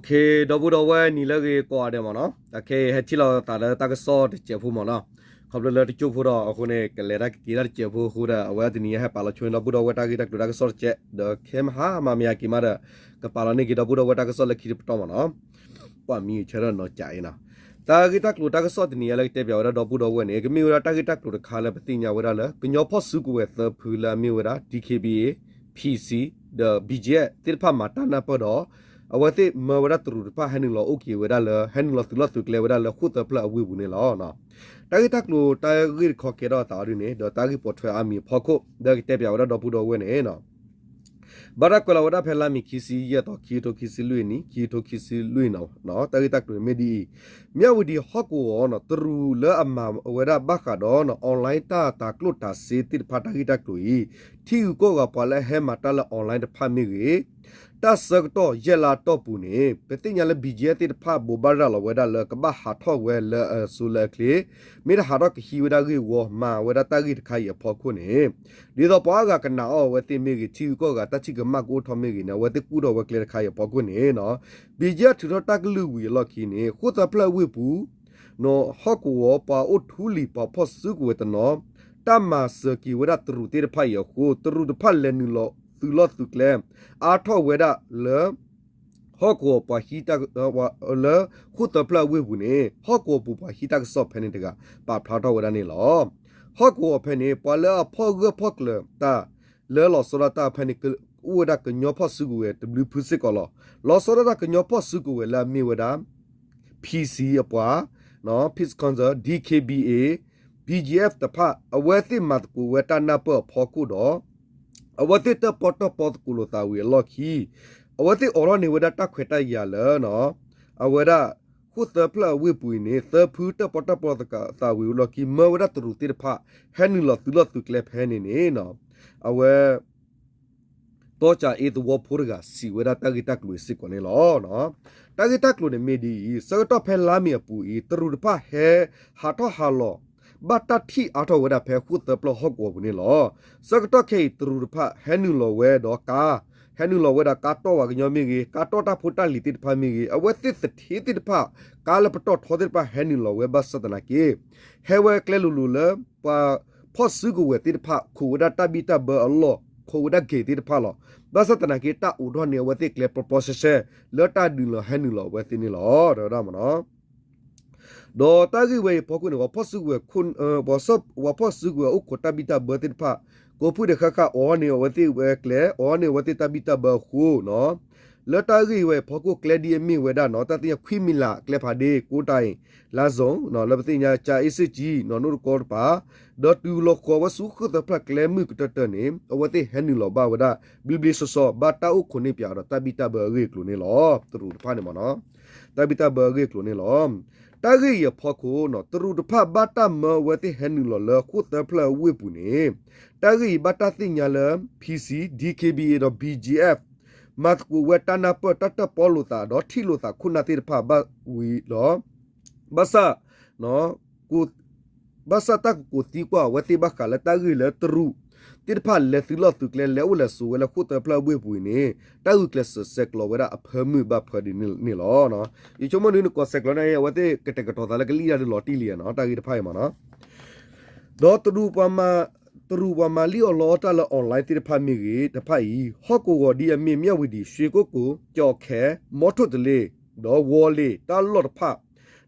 ဒီပုၢ်ဒီဝဲၢ်နံၤလၢအဂ့ၤကိးဂၤဒဲးမ့ၢ်နီၤ, အခဲအံၤဟဲထံၣ်လိာ်သးလၢတၢ်ကစီၣ်တစဲးဖိမ့ၢ်နီၤ, ခီဖျိလၢတကၠိဖိဒီးအဃိန့ၣ် ကလဲၤတၢ်က့ၤတၢ်တစဲးဖိအဃိဒီး အဝဲတနံၤအံၤဟဲပာ်လီၤဆိဒီပုၢ်ဒီဝဲၢ်တၢ်ဂ့ၢ်တၢ်ကျိၤတၢ်ကစီၣ်တစဲး ဒီးခဲမဟါမၤမယၤက့ၤမးဒီး ကပာ်လီၤန့ၢ်က့ၤဒီပုၢ်ဒီဝဲၢ်တၢ်ကစီၣ်လၢခံတပတီၢ်မ့ၢ်နီၤ. ပှၤမံၤဆၢထၢၣ်နီၤကးအံၤနီၤ, တၢ်ဂ့ၢ်တၢ်ကျိၤတၢ်ကစီၣ်တနံၤအံၤလၢကတဲပၠးဝဲဒၣ်ဒီပုၢ်ဒီဝဲၢ်န့ၣ် ကမ့ၢ်ဝဲဒၣ်တၢ်ဂ့ၢ်တၢ်ကျိၤတခါလၢပသ့ၣ်ညါဝဲဒၣ်လၢ ကညီဖီၣ်စုကဝဲၤသၢဖုလၢအမ့ၢ်ဝဲဒၣ် DKBA, PC ဒီး BGF သ့ၣ်တဖၣ်မၤတၢ်နၢ်ပၢၢ်ဒီး အဝဲသ့ၣ်မၢဝဲဒၣ်တရူးတဖၣ်ဟဲနုာ်လီၤအိၣ်က့ၤဝဲဒၣ်လၢ ဟဲနုာ်လီၤသုးလီၢ်သုးကျဲဝဲဒၣ်လၢဃိၣ်သၢဖျၢၣ်အဝ့ၢ်ပူၤန့ၣ်လီၤ. တၢ်ဂ့ၢ်တၢ်ကျိၤတၢ်ဂ့ၢ်တခီကဲထီၣ်အသးအီၤဒ်န့ၣ် ဒီးတၢ်ဂ့ၢ်ပိာ်ထွဲအါမံၤအဖီခိၣ် ဒီးကတဲပၠးဝဲဒၣ်ဒီပုၢ်ဒီဝဲၢ်န့ၣ် ဘၣ်တၢ်ကွဲးလီၤဝဲဒၣ်ဖဲလါမ့ၤခံဆံယဲၢ်သီ ခံကထိခံဆံလွံၢ်နံၣ် ခံကထိခံဆံလွံၢ်နီၤ, တၢ်ဂ့ၢ်တၢ်ကျိၤန့ၣ်မ့ၢ်ဒ်အံၤ, မၠၣ်ဝတံၤဟီၣ်ကဝီၤနီၤ တရူးလၢအမၤဝဲဒၣ်ဘၣ်ဃးဒီး online တၢ်တၤကျိၣ်တၤစ့သ့ၣ်တဖၣ်တၢ်ဂ့ၢ်တၢ်ကျိၤအံၤ ထံဂုၤကီၢ်ဂၤပှၤလၢအဟဲမၤတၢ်လၢ online တဖၣ်မ့ၢ်ဂ့ၤ တၢ်ဆၢကတီၢ်ယဲၢ်လါအတီၢ်ပူၤန့ၣ် ပသ့ၣ်ညါလၢ BGF သ့ၣ်တဖၣ်ဘိးဘၣ်ရၤလီၤဝဲဒၣ်လၢကဘၣ်ဟးထီၣ်ဝဲလၢအစိၤလၢအချ့ မ့ၢ်တဟးထီၣ်ကဟံးဝဲဒၣ်ဂ့ၢ်ဝီမၤဝဲဒၣ်တၢ်ဂ့ၢ်တခါအံၤအဖီခိၣ်န့ၣ် ဒ်သိးပှၤအါဂၤကနာ်အီၤအဝဲသ့ၣ်မ့ၢ်ဂ့ၤ ထံဂုၤကီၢ်ဂၤတၢ်ထံၣ်ကမၣ်ကအိၣ်ထီၣ်မ့ၢ်ဂ့ၤန့ၣ် အဝဲသ့ၣ်ကူၣ်ထီၣ်ဝဲကျဲတခါအံၤအဖီခိၣ်န့ၣ် BGF ထုးထီၣ်တၢ်ကလုၢ်ဝံၤအလီၢ်ခံန့ၣ် ဃိၣ်သၢဖျၢၣ်အဝ့ၢ်ပူၤ ဟီၣ်ကဝီၤပှၤအိၣ်ထူလံၤပှၤဖီၣ်စုကဝဲၤတနီၤ တၢ်မၤစၢၤက့ၤဝဲဒၣ်တရူးသ့ၣ်တဖၣ်အံၤအဃိ တရူးတဖၣ်လဲၤနုာ်လီၤသုးလီၢ်သုးကျဲ အါထီၣ်ဝဲဒၣ်လၢ ဟီၣ်ကဝီၤပှၤဟံးတၢ် လၢဃိၣ်သၢဖျၢၣ်အဝ့ၢ်ပူၤန့ၣ် ဟီၣ်ကဝီၤပူၤပှၤဟံးတၢ်ကစီၣ်ဖဲန့ၣ်တဂၤ ပာ်ဖျါထီၣ်ဝဲဒၣ်န့ၣ်လီၤ. ဟီၣ်ကဝီၤဖဲန့ၣ် ပှၤလၢအဖီၣ်ဂၢၢ်ဖီၣ်ကျၢၤတၢ် လၢလီၤဆီဒၣ်တၢ်ဖဲန့ၣ် အိၣ်ဝဲဒၣ်ကညီဖီၣ်စုကဝဲၤတဘျုးဖုစ့ၢ်ကီးလီၤ. လီၤဆီဒၣ်တၢ်ကညီဖီၣ်စုကဝဲၤလၢအမ့ၢ်ဝဲဒၣ် PC အပှၤ Peace Council, DKBA, BGF တဖၣ် အဝဲသ့ၣ်မၤသကိးဝဲတၢ်နၢ်ပၢၢ်အဖီခိၣ်ဒီး အဝဲသ့ၣ်တၢၣ်ပီၣ်တၢၣ်ပီသကိးလိာ်သးဝံၤအလီၢ်ခံ အဝဲသ့ၣ်အိးထီၣ်န့ၢ်ဝဲဒၣ်တၢ်ခွဲးတၢ်ယာ်လၢ အဝဲဒၣ် ဃိၣ်သၢဖျၢၣ်အဝ့ၢ်ပူၤအံၤန့ၣ် သၢဖုတၢၣ်ပီၣ်တၢၣ်ပီသကိးသးဝံၤအလီၢ်ခံ မၢဝဲဒၣ်တရူးသ့ၣ်တဖၣ် ဟဲနုာ်လီၤသုးလီၢ်သုးကျဲဖဲန့ၣ်န့ၣ် အဝဲ တီကၠၤအ့သဝီဖိတဂၤ စံးဝဲဒၣ်တၢ်ဂ့ၢ်တၢ်ကျိၤအံၤစ့ၢ်ကီးန့ၣ်လီၤ. တၢ်ဂ့ၢ်တၢ်ကျိၤန့ၣ်မ့ၢ်ဒ်အံၤ, ဆၢကတီၢ်ဖဲလါမ့ၤအပူၤအံၤ တရူးတဖၣ်ဟဲဟးထီၣ်ဟးလီၤ ဘၣ်တၢ်ထံၣ်အါထီၣ်ဝဲဒၣ်ဖဲဃိၣ်သၢဖျၢၣ်ဟီၣ်ကဝီၤပူၤန့ၣ်လီၤ. ဆၢကတီၢ်ခဲအံၤ တရူးတဖၣ်ဟဲနုာ်လီၤဝဲဒီးကါ, ဟဲနုာ်လီၤဝဲဒီးကါတီၢ်ဝဲကညီမ့ၢ်ဂ့ၤ, ကါတီၢ်တၢ်ဖိတၢ်လံၤသ့ၣ်တဖၣ်မ့ၢ်ဂ့ၤ, အဝဲသ့ၣ်သထ့သ့ၣ်တဖၣ် ကါလၢပတီၢ်ထီသ့ၣ်တဖၣ်ဟဲနုာ်လီၤဝဲဘၣ်ဆၣ်သနာ်က့ ဟဲဝဲကျဲလိၤလိၤလၢ ပှၤဖီၣ်စုကဝဲၤသ့ၣ်တဖၣ် ခိးဝဲဒၣ်တၢ်ဘံၣ်တၢ်ဘၢအလီၢ်, ခိးဝဲဒၣ် gate သ့ၣ်တဖၣ်လီၤ. ဘၣ်ဆၣ်သနာ်က့ တၢ်အိးထီၣ်န့ၢ်အဝဲသ့ၣ်ကျဲပျီပျီဆှဲဆှဲ လၢတၢ်နုာ်လီၤဟဲနုာ်လီၤအဝဲသ့ၣ်န့ၣ်လီၤ. ဒီးတၢ်ဂ့ၢ်ဝဲအံၤအဖီခိၣ်န့ၣ် ပှၤဖီၣ်စုကဝဲၤ ပှၤဖီၣ်စုကဝဲၤအိၣ်ခိးတၢ်ဘံၣ်တၢ်ဘၢသ့ၣ်တဖၣ် ကိးဖုၣ်ဒဲးဃၣ်ဃၣ် အိးထီၣ်န့ၢ်အဝဲသ့ၣ်ဝဲကျဲ အိးထီၣ်န့ၢ်အဝဲသ့ၣ်တၢ်ဘံၣ်တၢ်ဘၢအဃိ လၢတၢ်ဂ့ၢ်ဝဲအံၤအဖီခိၣ်ကျဲဒ်အမ့ၢ်ဝဲဒၣ်နီၤ တၢ်သ့ၣ်ညါ ခွံမံၤလး ကျဲဖးဒ့ ကိးတၢ်အံၤ လါစုံ လၢပသ့ၣ်ညါ ကၠၤအ့စ့ၣ်ကၠံ နီၢ်နိၣ်တကီတပၤ ဒီးတုၤလီၤဃီၤဝဲဆူဃိၣ်သၢဖျၢၣ်ကျဲမုၢ်ကတၢၢ်တၢၢ်န့ၣ် အဝဲသ့ၣ်ဟဲနုာ်လီၤဘၣ်ဝဲဒၣ် ဘျ့ဘျ့ဆှီဆှီ ဘၣ်တၢ်အိၣ်ခိးန့ၢ်ပၠးဒီးတၢ်ဘံၣ်တၢ်ဘၢအဂ့ၢ်အကျိၤန့ၣ်လီၤ. တရူးတဖၣ်န့ၣ်မ့ၢ်နီၤ တၢ်ဘံၣ်တၢ်ဘၢအဂ့ၢ်အကျိၤန့ၣ်လီၤ. တၢ်ဂ့ၢ်အံၤအဖီခိၣ် တရူးတဖၣ်ဘၣ်တၢ်မၢအဝဲသ့ၣ်ဟဲနုာ်လီၤလၢဃိၣ်သၢဖျၢၣ်အဝ့ၢ်ပူၤန့ၣ် တၢ်ဂ့ၢ်အံၤဘၣ်တၢ်သ့ၣ်ညါလၢ PC, DKBA ဒီး BGF မၤသကိးဝဲတၢ်နၢ်ပၢၢ်တၢ်တၢၣ်ပီလိာ်သးဒီးထံၣ်လိာ်သးခိၣ်နၢ်သ့ၣ်တဖၣ်ဘၣ်ဝံၤဒီး ဘၣ်ဆၣ် ဘၣ်ဆၣ်တၢ်ကကိးသံကွၢ်အဝဲသ့ၣ်ဘၣ်ဃးလၢတၢ်ဂ့ၢ်လၢတရူး သ့ၣ်တဖၣ်လဲၤသုးလီၢ်သုးကျဲလဲၤအိၣ်လဲၤဆိးဝဲလၢဃိၣ်သၢဖျၢၣ်အဝ့ၢ်ပူၤအံၤန့ၣ် တၢ်ဂုာ်ကျဲးစၢးဆဲးကျိးဝဲဒၣ်အဖၢမုၢ်ဘၣ်ဖၢဒ်န့ၣ်လီၤ. ယဆိကမိၣ်ဒ်နကိးဆဲးကျိးန့ၣ် အဝဲသ့ၣ်ကတဲာ်ကတီၤသးလၢကလံၣ်တၢ်ဒုးလီၤတံၢ်လံနီၤ တၢ်ဂ့ၢ်တဖၣ်အံၤမ့ၢ်နီၤ ဒီးတရူးပှၤမၤလံၣ်အီၣ်လီအီၣ်တၢ်လၢ online သ့ၣ်တဖၣ်မ့ၢ်ဂ့ၤ တဖၣ်အံၤ ဟီၣ်ကဝီၤဒ်အမ့ၢ် မၠၣ်ဝတံၤ, ရွှေကုက္ကို, ကျောက်ခဲ, မော်ထိုးတလေး ဒီးဝီၤလ့ၤတၢ်လီၢ်တဖၣ်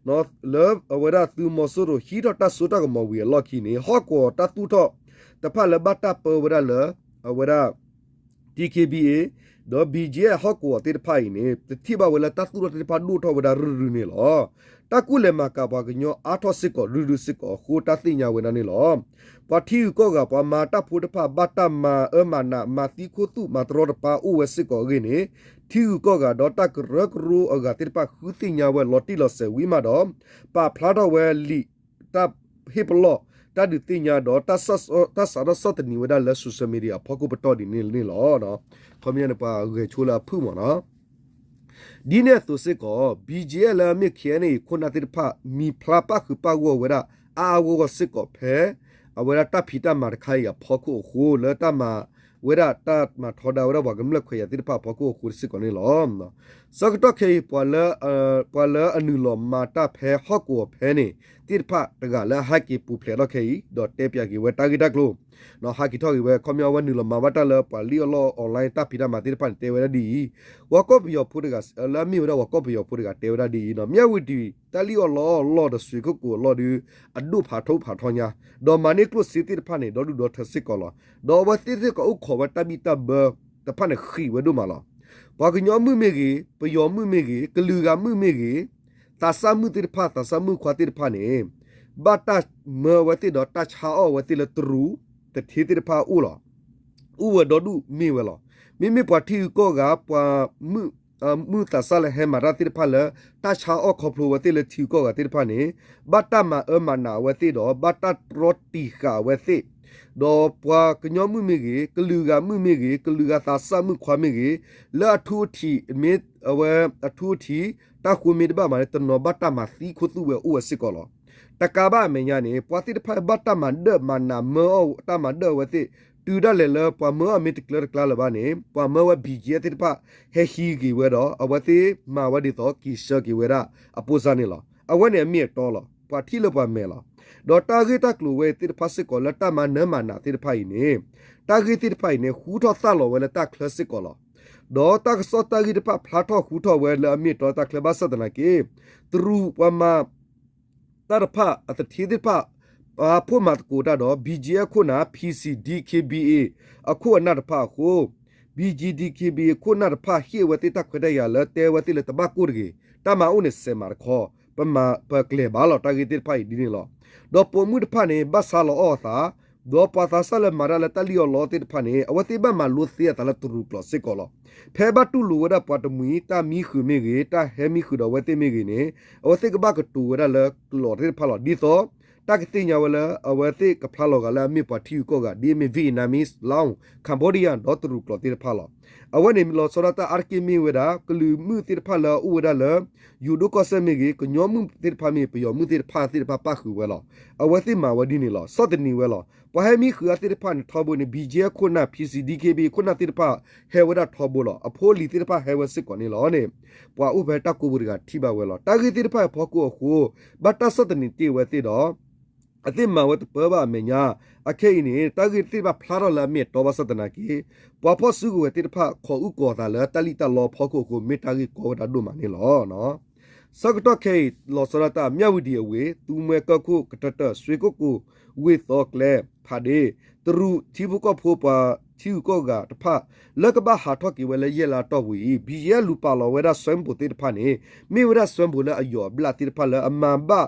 လၢအဝဲဒၣ်သုးမီၤစိရိၤဟံးထီၣ်တၢ်စိတၢ်ကမီၤဝံၤအလီၢ်ခံန့ၣ် ဟီၣ်ကဝီၤတၢ်သူၣ်ထီၣ်တဖၣ်လၢဘၣ်တၢ်ပၢဝဲဒၣ်လၢ အဝဲဒၣ် DKBA ဒီး BGF ဟီၣ်ကဝီၤသ့ၣ်တဖၣ်အံၤန့ၣ် ပထံၣ်ဘၣ်ဝဲလၢတၢ်သူၣ်ထီၣ်သ့ၣ်တဖၣ်ဒိၣ်ထီၣ်ဝဲဒၣ်ရုၢ်ရုၢ်န့ၣ်လီၤ. တၢ်ကူၣ်လဲၤမၤကၤပှၤကညီအါထီၣ်စ့ၢ်ကီးရုၢ်ရုၢ်စ့ၢ်ကီးအဃိ တၢ်သ့ၣ်ညါဝဲဒၣ်န့ၣ်လီၤ. ပှၤထံဂုၤကီၢ်ဂၤ ပှၤမၤတၢ်ဖိတဖၣ် ဘၣ်တၢ်မၤအၢမၤနး မၤသံခိၣ်သူၣ်မၤတရီတပါအိၣ်ဝဲစ့ၢ်ကီးအဂ့ၢ်န့ၣ် ထံဂုၤကီၢ်ဂၤဒီးတၢ်ကရၢကရိအဂၤသ့ၣ်တဖၣ် ဃုသ့ၣ်ညါဝဲလီၤတံၢ်လီၤဆဲးဝံၤမးဒီး ပာ်ဖျါထီၣ်ဝဲလံာ် တၢ်ဟ့ၣ်ပလီၢ် တၢ်ဒုးသ့ၣ်ညါဒီး တၢ်စးထီၣ်ဆီၣ်သနံးဝဲဒၣ်လၢ social media အဖီခိၣ်ပတီၢ်ဒ်န့ၣ်န့ၣ်လီၤ. ခီပညီန့ၣ် ပှၤဂဲၤဆိလၢအဖုၣ်မ့ၢ်နီၤ ဒ်န့ၣ်အသိးစ့ၢ်ကီး BGF လၢအမ့ၢ် KNA ခိၣ်နၢ်သ့ၣ်တဖၣ် မံၤဖျါပၣ်ဃုာ်ပၣ်ဂီၢ်ဝဲဒၣ် အါအါဂီၢ်ဂီၢ်စ့ၢ်ကီးဖဲ အဝဲဒၣ်တၢ်ဖံးတၢ်မၤတခါအံၤအဖီခိၣ်အဃိ လၢတၢ်မၤ ဝဲဒၣ်တၢ်မၤထီဒါဝဲဒၣ်ပှၤကမျၢၢ်ခွဲးယာ်သ့ၣ်တဖၣ်အဖီခိၣ်အဃိစ့ၢ်ကီးန့ၣ်လီၤ. ဆၢကတီၢ်ခဲအံၤ ပှၤလၢအနုာ်လီၤမၤတၢ်ဖဲဟီၣ်ကဝီၤဖဲန့ၣ် သ့ၣ်တဖၣ်တဂၤလၢအဟဲက့ၤပူၤဖျဲးထီၣ်ခဲအံၤ ဒီးတဲပၠးက့ၤဝဲတၢ်ဂ့ၢ်တၢ်ကျိၤ ဟးက့ၤထီၣ်က့ၤဝဲ ခီပညီအဝဲနုာ်လီၤမၤဘၣ်တၢ်လၢပှၤလံၣ်အီၣ်လီအီၣ် online တၢ်ဖံးတၢ်မၤသ့ၣ်တဖၣ်န့ၣ် တဲဝဲဒၣ်ဒ်အံၤ, ပှၤကီၢ်ပယီၤဖိတဂၤ လၢအမ့ၢ်ဝဲဒၣ်ပှၤကီၢ်ပယီၤဖိတဂၤတဲဝဲဒၣ်ဒ်အံၤ, မၠၣ်ဝတံၤ တၢ်လံၣ်အီၣ်လီအီၣ်လီၢ်ဒီးစွ့ၤခိၣ်ကိၤအလီၢ်ဒီး အဒိၣ်ဖးထီဖးထီညါ, ဒီးမၤန့ၢ်ကျိၣ်စ့သ့ၣ်တဖၣ်န့ၣ် ဒီဒူၣ်ဒီထၢစ့ၢ်ကီးလီၤ. ဒီးအဝဲသ့ၣ်စ့ၢ်ကီးအိၣ်ခိးဝဲတၢ်ဘံၣ်တၢ်ဘၢတဖၣ်န့ၣ် ဃံးဝဲဒိၣ်မးလီၤ. ပှၤကညီမုၣ်မ့ၢ်ဂ့ၤ, ပယီၤမုၣ်မ့ၢ်ဂ့ၤ, ကလုာ်ဂၤမုၣ်မ့ၢ်ဂ့ၤ, သးစၢ်မုၣ်သ့ၣ်တဖၣ် သးစၢ်မုၣ်ခွါသ့ၣ်တဖၣ်န့ၣ် ဘၣ်တၢ်မၢအဝဲသ့ၣ်ဒီးတၢ်ဆါအီၣ်အဝဲသ့ၣ်လၢတရူးတထ့သ့ၣ်တဖၣ်အအိၣ်လီၤ. အိၣ်ဝဲဒီဒူၣ်မ့ၢ်ဝဲလီၤ. မ့မ့ၢ်ပှၤထံဂုၤကီၢ်ဂၤ ပှၤမုၣ် မုၢ်သးစၢ်လၢဟဲမၤတၢ်သ့ၣ်တဖၣ်လၢ တၢ်ဆါအီၣ်ခီဖျိဝဲသ့ၣ်လၢထံဂုၤကီၢ်ဂၤသ့ၣ်တဖၣ်န့ၣ် ဘၣ်တၢ်မၤအၢမၤနးအဝဲသ့ၣ်ဒီး ဘၣ်တၢ်တြီတံာ်ဃာ်အဝဲသ့ၣ်, ဒီးပှၤကညီမုၣ်မ့ၢ်ဂ့ၤ, ကလုာ်ဂၤမုၣ်မ့ၢ်ဂ့ၤ, ကလုာ်ဂၤသးစၢ်မုၣ်ခွါမ့ၢ်ဂ့ၤ, လၢအထူအထံးမ့ၢ် အဝဲအထူအထံး တၢ်ဃိမ့ၢ်တဘၣ်မးန့ၣ် တနီၤဘၣ်တၢ်မၤသံခိၣ်သူၣ်ဝဲအိၣ်ဝဲစ့ၢ်ကီးလီၤ. တကးဘၣ်အမဲာ်ညါန့ၣ် ပှၤသ့ၣ်တဖၣ်ဘၣ်တၢ်မၤဒၢၣ်မၤနးမၢအီၣ်တၢ်မၤဒၢၣ်အဝဲသ့ၣ်, တုၤဒၣ်လဲာ်လၢပှၤမၢအီၣ်မ့ၢ်တကျၢတကျါလၢၤဘၣ်န့ၣ် ပှၤမၢဝဲ ဘံၣ်ကၠံအၣ် သ့ၣ်တဖၣ် ဟဲဟံးဂ့ၤဝဲဒီး အဝဲသ့ၣ်မၤဝဲဒ်သိးက့ၤဆှၢက့ၤဝဲဒၣ်အပိၢ်စါန့ၣ်လီၤ. အဝဲန့ၣ်အမ့ၢ်အတီလီၤ. ပှၤထံၣ်လၢပှၤမဲာ်လီၤ. ဒီးတၢ်ဂ့ၢ်တၢ်ကျိၤဝဲသ့ၣ်တဖၣ်စ့ၢ်ကီးလၢတၢ်မၤနၢၤမၤနးသ့ၣ်တဖၣ်အံၤန့ၣ် တၢ်ဂ့ၢ်သ့ၣ်တဖၣ်အံၤန့ၣ် ဟူထီၣ်သၣ်လီၤဝဲလၢတၢ်ချၢစ့ၢ်ကီးလီၤ. ဒီးတၢ်ကစီၣ်တၢ်ဂ့ၢ်တဖၣ်ဖျါထီၣ်ဟူထီၣ်ဝဲလၢအမ့ၢ်အတီတၢ်ချၢဘၣ်ဆၣ်သနာ်က့ တရူးပှၤမၤ တၢ်တဖၣ် အသထ့သ့ၣ်တဖၣ် ပာ်ဖှိၣ်မၤသကိးတၢ်ဒီး ဘံၣ်ကၠံအၣ် အခိၣ်နၢ် ဖံစံၣ် ဒံခ့ဘံအ့ၣ် အခိၣ်အနၢ်တဖၣ်အဃိ ဘံၣ်ကၠံ ဒံခ့ဘံအ့ၣ် အခိၣ်နၢ်တဖၣ် ဟ့ၣ်အဝဲသ့ၣ်လၢတဘၣ်ကိၢ်တဂ့ၤ, တၢ်မၤအိၣ်န့ၣ်စဲးမးတခီ, ပမၤပကျဲၤဘၣ်လီၤ တၢ်ဂ့ၢ်သ့ၣ်တဖၣ်အံၤဒ်န့ၣ်လီၤ. ဒီးပိာ်မုၣ်တဖၣ်န့ၣ် ဘၣ်ဆါလီၤအီၣ်အသး ဒီးပှၤသးစၢ်လၢမၤတၢ်လၢတၢ်လံၣ်အီၣ်လီအီၣ်သ့ၣ်တဖၣ်န့ၣ် အဝဲသ့ၣ်ဘၣ်မၤလိသ့အသးလၢတရူးကျိာ်စ့ၢ်ကီးလီၤ. ဖဲဘၣ်တူၢ်လိာ်ဝဲဒၣ်ပှၤတမှံၤ တၢ်မံဃုာ်မ့ၢ်ဂ့ၤ, တၢ်ဟဲမံဃုာ်ဒီးအဝဲသ့ၣ်မ့ၢ်ဂ့ၤန့ၣ် အဝဲသ့ၣ်ကဘၣ်ကတိၤဝဲဒၣ်လၢကျိာ်သ့ၣ်တဖၣ်လီၤ. ဒ်သိး တၢ်ကသ့ၣ်ညါဝဲလၢ အဝဲသ့ၣ်ကဖျါလီၤဂာ်လၢအမ့ၢ်ပှၤထံဂုၤကီၢ်ဂၤ ဒ်အမ့ၢ် Vietnamese, Lao, Cambodia ဒီးတရူးကျိာ်သ့ၣ်တဖၣ်လီၤ. အဝဲန့ၣ်လီၤဆီဒၣ်တၢ်အါတက့ၢ်မ့ၢ်ဝဲဒၣ် ကလုာ်မုၣ်သ့ၣ်တဖၣ်လၢအအိၣ်ဝဲဒၣ်လၢ ယိၤဒိၣ်ကီၢ်စဲၣ်မ့ၢ်ဂ့ၤ, ကညီမုၣ်သ့ၣ်တဖၣ်မ့ၢ်ဂ့ၤ, ပယီၤမုၣ်သ့ၣ်တဖၣ်သ့ၣ်တဖၣ်ပၣ်ဃုာ်ဝဲလီၤ. အဝဲသ့ၣ်မၤဝဲဒ်န့ၣ်လီၤ. ဆီၣ်သနံးဝဲလီၤ. ပှၤဟဲမံဃုာ်အါသ့ၣ်တဖၣ်န့ၣ် ထီဘိန့ၣ် ဘံၣ်ကၠံအခိၣ်နၢ် ဖံစံၣ် ဒံခ့ဘံအခိၣ်နၢ်သ့ၣ်တဖၣ် ဟဲဝဲဒၣ်ထီဘိလီၤ. အဖိအလံၤသ့ၣ်တဖၣ်ဟဲဝဲစ့ၢ်ကီးန့ၣ်လီၤန့ၣ် ပှၤအိၣ်ဖဲတၢ်ကိးပူၤတဂၤထံၣ်ဘၣ်ဝဲလီၤ. တၢ်ဂ့ၢ်သ့ၣ်တဖၣ်အဖီခိၣ်အဃိ ဘၣ်တၢ်ဆီၣ်သနံးတ့ၢ်ဝဲသ့ၣ်ဒီး အသ့ၣ်မၤဝဲတပၢဘၣ်အမဲာ်ညါ, အခဲအံၤန့ၣ် တၢ်ဂ့ၢ်သ့ၣ်တဖၣ်ဖျါထီၣ်လၢအမ့ၢ်အတီဘၣ်ဆၣ်သနာ်က့ ပှၤဖီၣ်စုကဝဲၤသ့ၣ်တဖၣ် ခိးအုၣ်ကီၤအသးလၢတၢ်လံၣ်တၢ်လီအဖီခိၣ်အဃိ မ့ၢ်တၢ်ဂ့ၢ်ကီဝဲဒၣ်ဒိၣ်မးန့ၣ်လီၤ. ဆၢကတီၢ်ခဲအံၤ လီၤဆီဒၣ်တၢ် မၠၣ်ဝတံၤအဝ့ၢ် သူမှဲကၢၢ်ခိၣ် ကတၢၢ်တၢၢ် စွ့ကိၣ်ကိၤ ဝ့ၢ်သီကျဲ ဖးဒ့ၣ် တရူး ထံဖိကီၢ်ဖိပှၤထံဂုၤကီၢ်ဂၤတဖၣ် လၢကဘၣ်ဟးထီၣ်က့ၤဝဲလၢယဲၢ်လါအတီၢ်ပူၤအံၤ ဘံၣ်ယဲၢ်လူၤပာ်လီၤဝဲဒၣ်စွဲမုၢ်ပိၤသ့ၣ်တဖၣ်န့ၣ် မ့ၢ်ဝဲဒၣ်စွဲမုၢ်ပိၤလၢအယီၢ်အဘျၣ်သ့ၣ်တဖၣ်လၢအမၤဘၣ်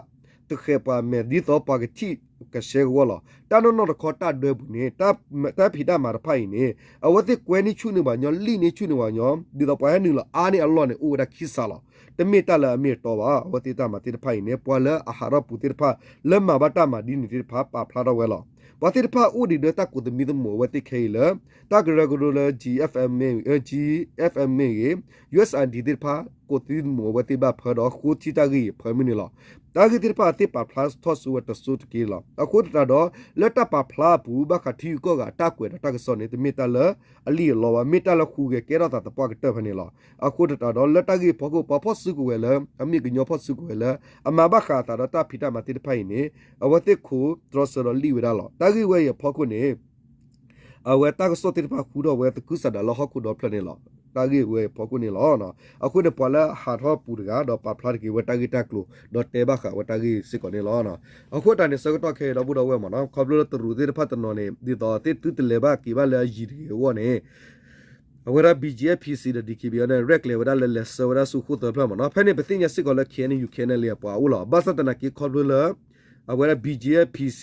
တဃဲၤပှၤမဲာ်ဒ်သိးပှၤကထံၣ်ကဆှဲကဝီၤလီၤ. တၢ်နီၢ်နီၢ်တခီတၢ်ဒၢပူၤန့ၣ် တၢ်ဖံးတၢ်မၤတဖၣ်အံၤန့ၣ် အဝဲသ့ၣ်ကွဲန့ၢ်ဆူၣ်န့ၢ်ပှၤညီ လံၣ်န့ၢ်ဆူၣ်န့ၢ်ပှၤညီ ဒ်သိးပှၤဟဲနုာ်လီၤအါန့ၢ်အလီၢ်န့ၣ် အိၣ်ဝဲဒၣ်ခံစးလီၤ. တမ့ၢ်တၢ်လၢအမ့ၢ်အတီဘၣ်. အဝဲသ့ၣ်တၢ်မၤသ့ၣ်တဖၣ်အံၤန့ၣ် ပှၤလၢအဟးထီၣ်ပူၤသ့ၣ်တဖၣ် လၢမၤဘၣ်တၢ်မၤဒ်န့ၣ်သ့ၣ်တဖၣ် ပာ်ဖျါထီၣ်ဝဲလီၤ. ပှၤသ့ၣ်တဖၣ်အိၣ်ဒံးလၢတၢ်ကိးသမံသမိးအဝဲသ့ၣ်ခဲအံၤလၢ တၢ်ကရၢကရိလၢ G F M မ့ၢ် G F M မ့ၢ်ဂ့ၤ U S I D သ့ၣ်တဖၣ် ကိးသမံသမိးအဝဲသ့ၣ်ဘၣ်ဖၢဒီး ဃိထံတၢ်ဂ့ၢ်အံၤဖၢမုၢ်န့ၣ်လီၤ. တၢ်ဂ့ၢ်သ့ၣ်တဖၣ်သ့ၣ်ပာ်ဖျါထီၣ်စိဝဲတစိၤတက့ၢ်လီၤ. အဃိသတးဒီး လၢတၢ်ပာ်ဖျါအပူၤ ဘၣ်ဃးထံဂုၤကီၢ်ဂၤအတၢ်ကွဲးဒီးတၢ်ကစီၣ်န့ၣ် တမ့ၢ်တၢ်လၢအလံၣ်အလီဘၣ်, မ့ၢ်တၢ်လၢဃုဂဲၤကဲထီၣ်သးသပှၢ်ကတၢၢ်ဖဲန့ၣ်လီၤ. အဃိသတးဒီး လၢတၢ်ဂ့ၢ်အဖီခိၣ် ပှၤဖီၣ်စုကဝဲၤလၢ အမ့ၢ်ကညီဖီၣ်စုကဝဲၤလၢ အမၤဘၣ်ဃးအသးဒီးတၢ်ဖံးတၢ်မၤသ့ၣ်တဖၣ်အံၤန့ၣ် အဝဲသ့ၣ်ခိးတြီဆၢဒီးလံၣ်ဝဲဒၣ်လီၤ. တၢ်ဂ့ၢ်ဝဲအံၤအဖီခိၣ်န့ၣ် အဝဲတၢ်ကစီၣ်သ့ၣ်တဖၣ်ဃုထီၣ်ဝဲသကုၤဆးဒးလၢဟီၣ်ခိၣ်ဒီဖျၢၣ်န့ၣ်လီၤ. တၢ်ဂ့ၢ်ဝဲအံၤအဖီခိၣ်န့ၣ်လီၤ. အဃိန့ၣ် ပှၤလၢအဟးထီၣ်ပူၤတဂၤ ဒီးပာ်ဖျါတက့ၢ်ဝဲတၢ်ဂ့ၢ်တၢ်ကျိၤ ဒီးတဲဘၣ်ဃးဝဲတၢ်ဂ့ၢ်စ့ၢ်ကီးန့ၣ်လီၤ. အဃိသတးန့ၣ် ဆၢကတီၢ်ခဲအံၤဒီပုၢ်ဒီဝဲၢ်မ့ၢ်နီၤ ခီဖျိလၢတရူးသ့ၣ်တဖၣ်တနီၤန့ၣ် ဒ်သိးသ့ၣ်သုတလဲၤဘၣ်က့ၤဘၣ်လၢအယံၤတဂ့ၤအဂီၢ်န့ၣ် အဝဲဒၣ် B G F P C ဒီး D K B A န့ၣ် ရဲၣ်ကျဲၤဝဲဒၣ်လၢလဲၤဆှၢဝဲဒၣ်ဆူဃိၣ်သၢဖျၢၣ်မ့ၢ်နီၤ. ဖဲန့ၣ် ပသ့ၣ်ညါစ့ၢ်ကီးလၢ K N U K N L A အပှၤအိၣ်လီၤ. ဘၣ်ဆၣ်သနာ်က့ခီဖျိလၢ အဝဲဒၣ် B G F P C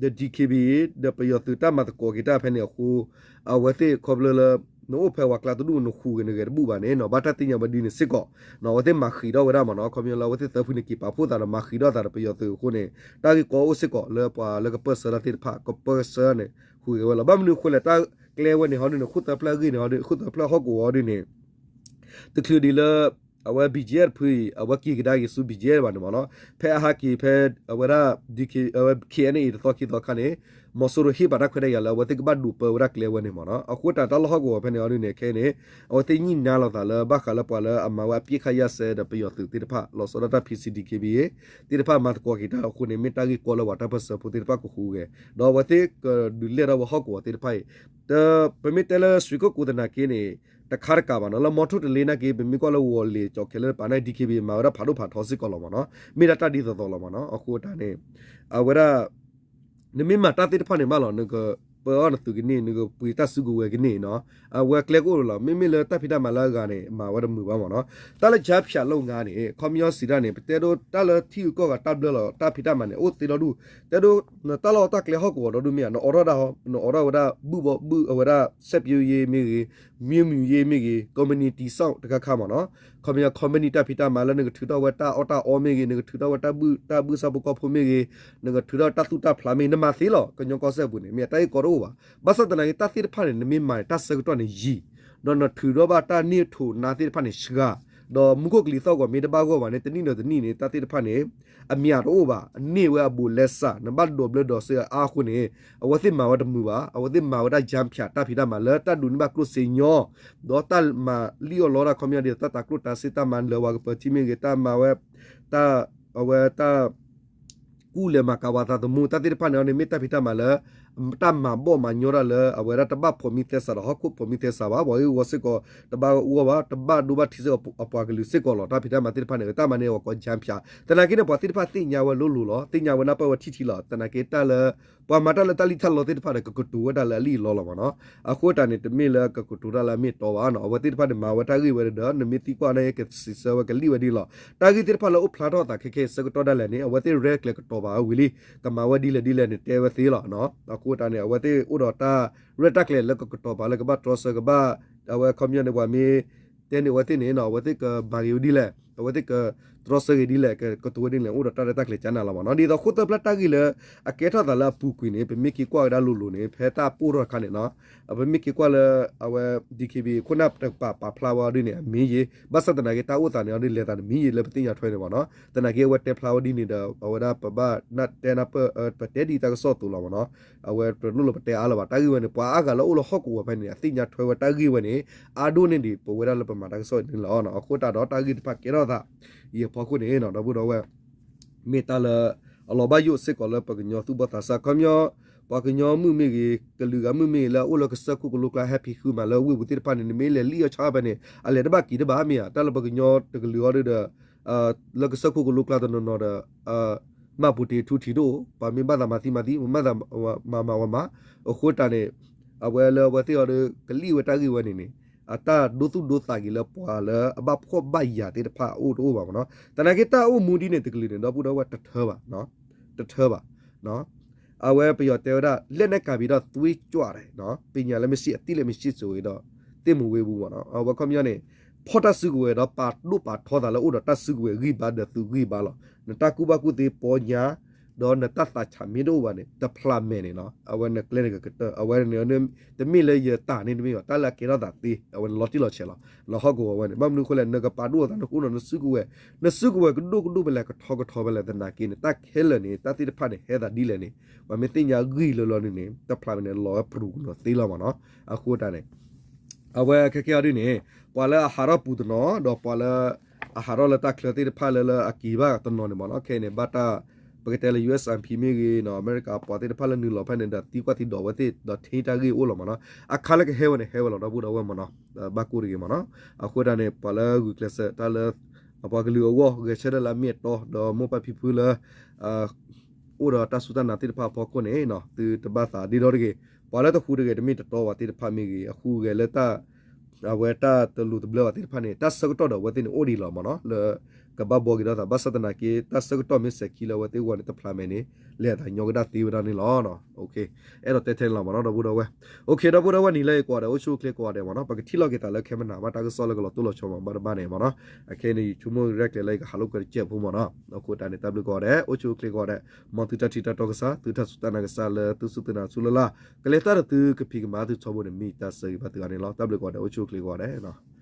ဒီး D K B A ဒီးပယီၤသုးတၢ်မၤသကိးက့ၤတၢ်ဖဲန့ၣ်အဃိ အဝဲသ့ၣ်ခီဖျိလၢ နအိၣ်ဖဲဝဲကျါတဒူၣ် နဃုာ်ဂ့ၤနဂဲၤတဘူၣ်ဘၣ်န့ၣ်နီၤ ဘၣ်တၢ်သ့ၣ်ညါဝဲဒ်န့ၣ်စ့ၢ်ကီး အဝဲသ့ၣ်မၤဃံးထီၣ်ဝဲဒၣ်မ့ၢ်နီၤ. ခီပညီလၢအဝဲသ့ၣ်သၢဖုန့ၣ် က့ၤပာ်ဖှိၣ်သးဒီးမၤဃံးထီၣ်သးဒီးပယီၤသုးအဃိန့ၣ် တၢ်ဂ့ၢ်ကီအိၣ်စ့ၢ်ကီးလၢပှၤလၢကပၢၢ်ဆၢတၢ်သ့ၣ်တဖၣ် ကပၢၢ်ဆၢန့ၣ် ဃုာ်ဂ့ၤဝဲလီၤ. ဘၣ်မနုၤအဃိလဲၣ် တၢ်ကျဲဝဲန့ၣ်ဟီဒ်န့ၣ် ဃိၣ်သၢဖျၢၣ်အဂ့ၢ်န့ၣ်ဟီဒ် ဃိၣ်သၢဖျၢၣ်ဟီၣ်ကဝီၤဟီဒ်န့ၣ် တချုးဒံးလၢ အဝဲ ဘီကၠ့ၣ်အ့ တဖုအံၤ အဝဲက့ၤကဒါက့ၤဆူ ဘီကၠ့ၣ်အ့ ဘၣ်န့ၣ်မ့ၢ်နီၤ, ဖဲအဟးက့ၤဖဲ အဝဲဒၣ် ခ့ၣ်အဲၣ်ယူၣ် တသီခံသီအခါန့ၣ် မီၤစိရိၤဟ့ၣ်ပာ်တၢ်ခွဲးတၢ်ယာ်လၢ အဝဲသ့ၣ်ကဘၣ်ဒိးပၢဝဲဒၣ်ကျဲဝဲန့ၣ်မ့ၢ်နီၤ. အဃိတၢ် တၢ်လီၢ်ဟီၣ်ကဝီၤဖဲန့ၣ်အီၤဒ်န့ၣ် ခဲအံၤန့ၣ် အဝဲသ့ၣ်ညှိနှိုင်းလိာ်သးလၢ ဘၣ်ဃးလၢပှၤလၢအမၤဝဲအပစ်ခတ်ရပ်စဲ ဒီးပယီၤသုးသ့ၣ်တဖၣ် လီၤဆီဒၣ်တၢ် ဖံၣ်စံၣ် ဒံၣ်ခ့ဘံၣ်အ့ သ့ၣ်တဖၣ်မၤသကိးက့ၤတၢ်အဃိန့ၣ် မ့ၢ်တၢ်ဂ့ၢ်ကီလၢပှၤတၢ်ပၢၢ်ဆၢဖိသ့ၣ်တဖၣ်ကဃုဂဲၤ ဒီးအဝဲသ့ၣ်ကဒုးလဲၢ်ထီၣ်ဝဲဟီၣ်ကဝီၤသ့ၣ်တဖၣ်အံၤ ပမ့ၢ်တဲလၢ ရွှေကုက္ကို သနာ်က့န့ၣ် တခါတကးဘၣ်နီၤ, လၢမီထိၣ်တလ့နာ်က့ ပမ့ၢ်ကွၢ်လၢဝီၤလ့ၤကၠီၤခဲလၢာ်တပၤန့ၣ် ဒံၣ်ခ့ဘံၣ် မၤဝဲဒၣ်ဖးဒိၣ်ဖးထီစ့ၢ်ကီးလီၤမ့ၢ်နီၤ, မ့ၢ်ဒၣ်တၢ်ဒ်သိးသိးလီၤမ့ၢ်နီၤ. အဃိတၢ်န့ၣ် အဝဲဒၣ် နမ့ၢ်မၤတၢ်သ့ၣ်တဖၣ်န့ၣ်မးလီၤ, နကပၢအီၣ်နသုးကန့ၢ် နကပှ့ၤတၢ်စုကဝဲၤကန့ၢ်နီၤ, အဝဲကျဲကအိၣ်လီၤ. မ့မ့ၢ်လၢတၢ်ဖံးတၢ်မၤလၢအဂၤန့ၣ် မၤဝဲတမုာ်ဘၣ်မ့ၢ်နီၤ. တၢ်လၢ ကျားဖြန့် လုပ်ငန်း န့ၣ် ခီပညီစံးတၢ်န့ၣ် ပတဲဒိတၢ်လၢထံဂုၤကီၢ်ဂၤတၢ်ဘျၢလီၤ တၢ်ဖံးတၢ်မၤန့ၣ် အိၣ်သ့ဒီဒူၣ်, တဲဒိ နတၢ်လီၢ်တၢ်ကျဲဟီၣ်ကဝီၤဒီဒူၣ်မ့ၢ်ဧါ, နအိးထီၣ်ဒၣ်ဟီ နအိးထီၣ်ဝဲဒၣ် ဘုၣ်ဘီဘုၣ် အဝဲဒၣ် စိုက်ပျိုးရေး မ့ၢ်ဂ့ၤ, မ့ၢ်မုၢ်ယ့ မ့ၢ်ဂ့ၤ, ကုမ္ပဏီတည်ဆောက် တခါခါမ့ၢ်နီၤ, ခီပညီ ကုမ္ပဏီ တၢ်ဖံးတၢ်မၤလၢနကထုးထီၣ်ဝဲတၢ်အီၣ်တၢ်အီမ့ၢ်ဂ့ၤ, နကထုးထီၣ်ဝဲတၢ်ဘုၣ် တၢ်ဘုၣ်စၢ်ဖိကီၢ်ဖိမ့ၢ်ဂ့ၤ, နကထုးထီၣ်တၢ်သူၣ်တၢ်ဖျးမ့ၢ်ဂ့ၤ နမၤသ့လီၤ. ကညီကီၢ်စဲၣ်ပူၤန့ၣ် မ့ၢ်တၢ်ဂ့ၢ်ကီတအိၣ်ဘၣ်. ဘၣ်ဆၣ်သနာ်က့ တၢ်သ့ၣ်တဖၣ်န့ၣ် နမ့ၢ်မၤန့ၣ် တၢ်ဆၢကတီၢ်န့ၣ်ယံာ်, ဒီးနထုးထီၣ်ဘၣ်တၢ်န့ၢ်ထိးနါသ့ၣ်တဖၣ်န့ၣ်စှၤ, ဒီးမူခိၣ်ကလံၤသီၣ်ဂီၤမ့ၢ်တဘၣ်ဂီၢ်ဘၣ်န့ၣ် တနံၣ်ဒီးတနံၣ်န့ၣ် တၢ်သ့ၣ်တဖၣ်န့ၣ် အမျးတအိၣ်ဘၣ်, အန့ၢ်ဝဲအဘူးလဲစး နဘၣ်ဒိးဘျၢဒိးစ့အါအဃိန့ၣ် အဝဲသ့ၣ်မၤဝဲတမုာ်ဘၣ်. အဝဲသ့ၣ်မၤဝဲဒၣ် ကျားဖြန့် တၢ်ဖံးတၢ်မၤလၢတၢ်ဒိးန့ၢ်ဘၣ်ကျိၣ်စ့ညီ, ဒီးတၢ်မၤလံၣ်အီၣ်လီတၢ် ခီပညီဒ်သိး တၢ်တၤကျိၣ်တၤစ့ တၢ်မၤလၢၤဝၤကပၢၤထံမ့ၢ်ဂ့ၤ, တၢ်မၤဝဲ တၢ် အဝဲတၢ် ကူၣ်လဲၤမၤကၤဝၤသးသမူ တၢ်သ့ၣ်တဖၣ်န့ၣ်န့ၣ် မ့ၢ်တၢ်ဖံးတၢ်မၤလၢ တၢ်မၤဘီၣ်မၤညီတၢ်လၢ အဝဲဒၣ်တဘၣ်ဖိးမံသဲစးဒီးဟီၣ်ခိၣ်ဖိးမံသဲစးဘၣ်, ပှၤဂ့ၢ်ဝီစ့ၢ်ကီး တဘၣ်ဂီၢ်ဘၣ်, တဘၣ်ဒိဘၣ်ထံးစ့ၢ်ကီးအပှၤကလုာ်စ့ၢ်ကီးလီၤ. တၢ်ဖံးတၢ်မၤသ့ၣ်တဖၣ်န့ၣ် တၢ်မၤန့ၢ်ဝဲကိး ကျားဖြန့် သနာ်က့န့ၣ် ပှၤသ့ၣ်တဖၣ်သ့ၣ်ညါဝဲလိၤလိၤလီၤ. သ့ၣ်ညါဝဲနၢ်ပၢၢ်ဝဲထံထံလီၤ. သနာ်က့တၢ်လၢ ပှၤမၤတၢ်လၢတၢ်လံၣ်တၢ်လီသ့ၣ်တဖၣ်ဒီး ကကတိၤဝဲဒၣ်လၢအလံၣ်အလီလီၤမ့ၢ်နီၤ. အဃိတၢ်န့ၣ် တမ့ၢ်လၢကကတိၤတၢ်လၢအမ့ၢ်အတီဘၣ်နီၤ. အဝဲသ့ၣ်တဖၣ်န့ၣ် မၤဝဲတၢ်ဂ့ၢ်ဝဲဒီး နမ့ၢ်သံကွၢ်န့ၣ် ကစံးဆၢဝဲကလံၣ်ဝဲဒ်လီၤ. တၢ်ဂ့ၢ်သ့ၣ်တဖၣ်လၢအိၣ်ဖျါထီၣ်အသးခဲခဲအံၤ ဆၢကတီၢ်ဒၣ်လဲာ်န့ၣ် အဝဲသ့ၣ်ရဲၣ်ကျဲၤကတီၤပာ်ဝဲဝံၤလံ, ကမၤဝဲဒ်လဲၣ်ဒ်လဲၣ်န့ၣ် တဲဝဲသ့လီၤ. အဃိတၢ်န့ၣ် အဝဲသ့ၣ်အိၣ်ဒီးတၢ်ရဲၣ်တၢ်ကျဲၤလၢကကတီၤပာ်လၢကဘၣ်တြီဆၢကဘၣ်, အဝဲခီပညီန့ၣ် ပှၤမ့ၢ်တဲန့ၢ်အဝဲသ့ၣ်န့ၣ် အဝဲသ့ၣ်ကမၤဂ့ၤဝဲဒ်လဲၣ်, အဝဲသ့ၣ်ကတြီဆၢဂ့ၤဒ်လဲၣ်, ကကတိၤဝဲဒ်လဲၣ် အိၣ်ဒီးတၢ်ရဲၣ်တၢ်ကျဲၤကၠါနၤလီၤမ့ၢ်နီၤ. ဒ်သိးဃိၣ်သၢဖျၢၣ်တၢ်ဂ့ၢ်လၢ အကဲထီၣ်သးလၢအပူၤကွံာ်န့ၣ် ပမ့ၢ်က့ၤကွၢ်ကဒါလိၤလိၤန့ၣ် ဖဲတၢ်ပိၢ်ထီၣ်တခါန့ၣ်နီၤ, ပမ့ၢ်က့ၤကွၢ်လၢ အဝဲ DKBA ခိၣ်နၢ်တကပၤပာ်ဖျါဝဲဒ်န့ၣ် အမ့ၢ်ယ့ၢ်, ဘၣ်ဆၣ်သနာ်က့ တၢ်အိၣ်သးန့ၣ်အီၤဒ်လဲၤသးန့ၣ် မ့ၢ်ယ့ၢ်လၢပသ့ၣ်ညါထွဲန့ၣ်မ့ၢ်နီၤ. သနာ်က့ အဝဲတဲဖျါဝဲဒ်န့ၣ်ဒီး အဝဲဒၣ်ပဘၣ်နၢ်တဲနၢ်ပၢၢ် ပတဲဒ်တၢ်ကစီၣ်အသိးလီၤမ့ၢ်နီၤ. အဝဲတလိၣ်လၢပတဲအါလၢၤဘၣ်. တၢ်ဂ့ၢ်ဝဲန့ၣ် ပှၤအါဂၤလၢအိၣ်လၢဟီၣ်ကဝီၤဖဲန့ၣ် အသ့ၣ်ညါထွဲဝဲတၢ်ဂ့ၢ်ဝဲန့ၣ် အါဒိၣ်န့ၢ်ဒံး ပဝဲဒၣ်လၢပမၤတၢ်ကစီၣ်န့ၣ်လီၤ. အဃိတၢ်ဒီးတၢ်ဂ့ၢ်တဖၣ်ကဲထီၣ်သး ယဖီခိၣ်န့ၣ်နီၤ ဒီပုၢ်ဒီဝဲၢ် မ့ၢ်တၢ်လၢ အလီၤဘၣ်ယိၣ်စ့ၢ်ကီးလၢပကညီသူၣ်ဘီၣ်သးစၢ် ခီပညီ ပှၤကညီမုၣ်မ့ၢ်ဂ့ၤ ကလုာ်ဂၤမုၣ်မ့ၢ်ဂ့ၤ လၢအအိၣ်လၢကစၢၢ်ခိၣ်ကလိကျါ ဟဲဖံးဃုမးလၢဝ့ၢ်ပူၤသ့ၣ်တဖၣ်န့ၣ် နမ့ၢ်လဲၤလံၣ်အီၣ်ဆါဖဲန့ၣ် အလဲၤတဘၣ်က့ၤတဘၣ်မ့ၢ်ဧါ. တၢ်လၢပှၤကညီတကလုာ်အီၤဒီး လၢကစၢၢ်ခိၣ်ကလိကျါတနီၤနီၤဒီး မၤပူၤတ့ၢ်ထူထံးဒိၣ် ပှၤမ့ၢ်ဘၣ်သးမၤသံမၤသံ မၤသးမၤမၤဝဲမး. အဃိတၢ်န့ၣ် အဝဲလၢအဝဲသ့ၣ်အီၤဒီး ကလံၣ်ဝဲတၢ်ဂ့ၢ်ဝဲန့ၣ်န့ၣ် အတၢ်ဒိသူၣ်ဒိသးက့ၤလၢပှၤလၢအဘၣ်ဖှီၣ်ဘၣ်ယာ်သ့ၣ်တဖၣ်အအိၣ်တအိၣ်ဘၣ်မ့ၢ်နီၤ. သနာ်က့တၢ်အိၣ်မူဒ်န့ၣ်တကလုာ်န့ၣ် ဒီပုၢ်ဒီဝဲၢ် တထၢဘၣ်, တထၢဘၣ်. အဝဲပယီၤတဲဝဲဒၣ် လက်နက်ကိုင်ပြီးတော့ သွေးကြွတယ်, ပညာလည်းမရှိ အသိလည်းမရှိ ဆိုရင်တော့ သင့်မဝေးဘူးပေါ့နော်. အဝဲခီပညီန့ၣ် ဖီၣ်တၢ်စုကဝဲၤဒီး ပာ်ဒိၣ်ပာ်ထီသးလၢအိၣ်ဒီးတၢ်စုကဝဲၤဂံၢ်ဘါဒီးသုးဂံၢ်ဘါလီၤ. နတၢ်ကူၣ်ဘၣ်ကူၣ်သ့ပီညါ ဒီးနတၢ်သးဆးမ့ၢ်တအိၣ်ဘၣ်န့ၣ် တဖျးမဲာ်န့ၣ်နီၤ အဝဲနကျဲန့ၣ်ကကတၢၢ် အဝဲန့ၣ် တမ့ၢ်လၢယတၢ်န့ၣ်တမ့ၢ်ဘၣ် တၢ်လၢအကဲထီၣ်သးသ့ အဝဲန့ၣ်လီၤတံၢ်လီၤဆဲးလီၤ. လၢဟီၣ်ကဝီၤဝဲန့ၣ် ဘၣ်မနုၤအဃိလဲၣ် နကပာ်ဒိၣ်အသး နဃူနီၤ နစုကဝဲၤ နစုကဝဲၤကဒိၣ်ကဒိၣ်ဖဲလဲၣ် ကထီကထီဖဲလဲၣ် သနာ်က့န့ၣ် တၢ်ခဲလၢာ်န့ၣ် တၢ်သ့ၣ်တဖၣ်န့ၣ် ဟဲသးဒ်လဲၣ်န့ၣ် ပှၤမ့ၢ်သ့ၣ်ညါဂံၢ်လၢလီၤန့ၣ်န့ၣ် တဖျးမဲာ်န့ၣ် လီၤဝဲပရူၤကနီၤသ့လီၤမ့ၢ်နီၤ. အဃိတၢ်န့ၣ် အဝဲခဲကဲအီၤဒ်န့ၣ် ပှၤလၢအဟးထီၣ်ပူၤတနီၤ ဒီးပှၤလၢ အဟးထီၣ်လၢတၢ်ချၢသ့ၣ်တဖၣ်လၢလၢအက့ၤဘၣ်တနီၤန့ၣ်မ့ၢ်နီၤ ခဲအံၤန့ၣ် ဘၣ်တၢ် ပကတဲလၢ ယူႇအၢၣ်ၡၢၣ်အၣ်ၣ်ၣ်ပီၣ် မ့ၢ်ဂ့ၤနီၤ အမဲရကၤပှၤသ့ၣ်တဖၣ်လၢနုာ်လီၤဖဲန့ၣ်ဒီးသံကွၢ်သံဒိးဝဲသ့ၣ်ဒီးထံတၢ်ဂ့ၢ်အိၣ်လီၤမ့ၢ်နီၤ အခါလၢကဟဲဝဲန့ၣ် ဟဲဝဲလီၤ ဒီပုၢ်ဒီဝဲၢ်မ့ၢ်နီၤ ဘၣ်ကိၢ်တဂ့ၤမ့ၢ်နီၤ အဃိတၢ်န့ၣ် ပှၤလၢဂုာ်ကျဲးစၢးတၢ်လၢ အပှၤကလုာ်အဂီၢ် ဂဲၤဆၢထၢၣ်လၢအမ့ၢ်အတီ ဒီးမိၢ်ပၢ်ဖံဖုလၢ အိၣ်ဒီးတၢ်စူၢ်တၢ်နာ်သ့ၣ်တဖၣ်အဖီခိၣ်န့ၣ် သုတဘၣ်သးဒ့ဒီတဂ့ၤ ပှၤလၢတဃူတဂ့ၤ တမ့ၢ်တတီဘၣ်သ့ၣ်တဖၣ်မ့ၢ်ဂ့ၤ အဃူဂဲၤလၢတၢ် အဝဲတၢ်တလူၤတဘျၢဘၣ်သ့ၣ်တဖၣ်န့ၣ် တၢ်ဆၢကတီၢ်ဒီးအဝဲသ့ၣ်န့ၣ်အိၣ်ဒံးလီၤမ့ၢ်နီၤ လၢကဘၣ်ဘှီက့ၤဒီးသး ဘၣ်ဆၣ်သနာ်က့ တၢ်ဆၢကတီၢ်မ့ၢ်စဲၤခံလၢအဝဲသ့ၣ်အဂီၢ်န့ၣ် တဖျးမဲာ်န့ၣ် လဲၤအသးညီကဒၣ်သ့ဝဲဒၣ်န့ၣ်လီၤ. အဲၣ်ဒိးတဲထဲန့ၣ်လီၤမ့ၢ်နီၤ ဒီပုၢ်ဒီဝဲၢ် ဒီပုၢ်ဒီဝဲၢ်နံၤလၢယကိးဂၤဒဲး အိၣ်ဆူၣ်အိၣ်ချ့ကိးဂၤဒဲးမ့ၢ်နီၤ ပကထံၣ်လိာ်က့ၤသးလၢခဲမုၢ်နၤ ဘၣ်တၢ်ကစီၣ်လၢကလီၤတိၢ်လီၤဆီမ့ၢ်ဘၣ်တဘၣ်န့ၣ်မ့ၢ်နီၤ အခဲအံၤန့ၣ် ယဆိကမိၣ်ရဲၣ်ကျဲၤလၢယကဟးလိာ်ကွဲတစဲးဖိမ့ၢ်နီၤ အဃိတၢ်န့ၣ် တၢ်ဘျုးကိးဂၤဒဲး အိၣ်ဆူၣ်အိၣ်ချ့ကိးဂၤဒဲး မ်သုတၢ်ထံၣ်တၢ်တီကစၢ် သုတၢ်စူၢ်တၢ်နာ်ကစၢ်လၢသုစူၢ်သုနာ်ဆူလၢ်လၢ် ကလဲၤတၢ်ဒီးသုကဖံးကမၤသုထီဘိန့ၣ် မ့ၢ်တၢ်ဆၢဂ့ၤဘၣ်သုဂၤန့ၣ်လီၤ. တၢ်ဘျုးကိးဂၤဒဲး အိၣ်ဆူၣ်အိၣ်ချ့ကိးဂၤဒဲး